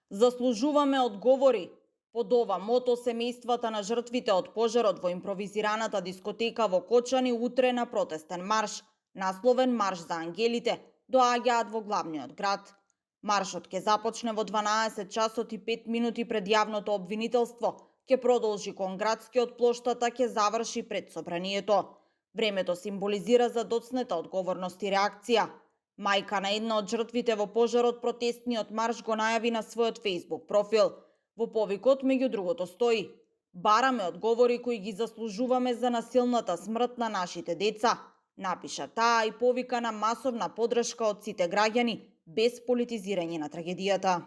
Заслужуваме одговори. Под ова мото семејствата на жртвите од пожарот во импровизираната дискотека во Кочани утре на протестен марш, насловен Марш за ангелите, доаѓаат во главниот град. Маршот ќе започне во 12 часот и 5 минути пред јавното обвинителство, ќе продолжи кон градскиот плоштата, ќе заврши пред собранието. Времето символизира задоцнета одговорност и реакција. Мајка на една од жртвите во пожарот протестниот марш го најави на својот Facebook профил. Во повикот меѓу другото стои: "Бараме одговори кои ги заслужуваме за насилната смрт на нашите деца", напиша таа и повика на масовна поддршка од сите граѓани, без политизирање на трагедијата.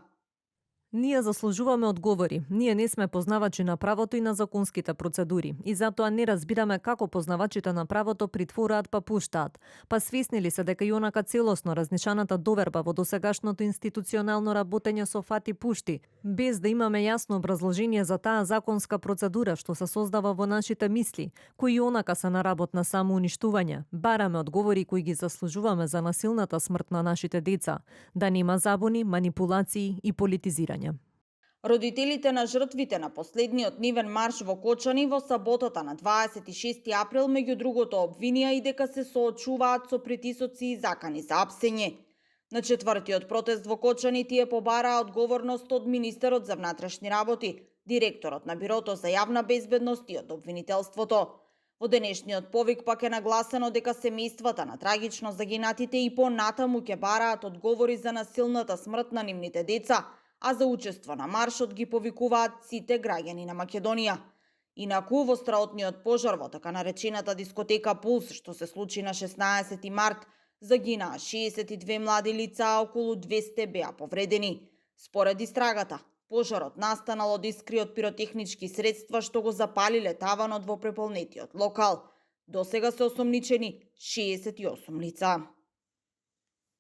Ние заслужуваме одговори. Ние не сме познавачи на правото и на законските процедури. И затоа не разбираме како познавачите на правото притвораат па пуштаат. Па свесни ли се дека и онака целосно разнишаната доверба во досегашното институционално работење со фати пушти, без да имаме јасно образложение за таа законска процедура што се создава во нашите мисли, кои и онака се на работ на самоуништување. Бараме одговори кои ги заслужуваме за насилната смрт на нашите деца, да нема забуни, манипулации и политизирање. Родителите на жртвите на последниот нивен марш во Кочани во саботата на 26 април меѓу другото обвинија и дека се соочуваат со притисоци и закани за апсење. На четвртиот протест во Кочани тие побараа одговорност од министерот за внатрешни работи, директорот на Бирото за јавна безбедност и од обвинителството. Во денешниот повик пак е нагласено дека семејствата на трагично загинатите и понатаму ќе бараат одговори за насилната смрт на нивните деца, а за учество на маршот ги повикуваат сите граѓани на Македонија. Инаку во страотниот пожар во така наречената дискотека Пулс, што се случи на 16 март, загинаа 62 млади лица, а околу 200 беа повредени. Според истрагата, пожарот настанал од искри од пиротехнички средства што го запалиле таванот во преполнетиот локал. Досега се осомничени 68 лица.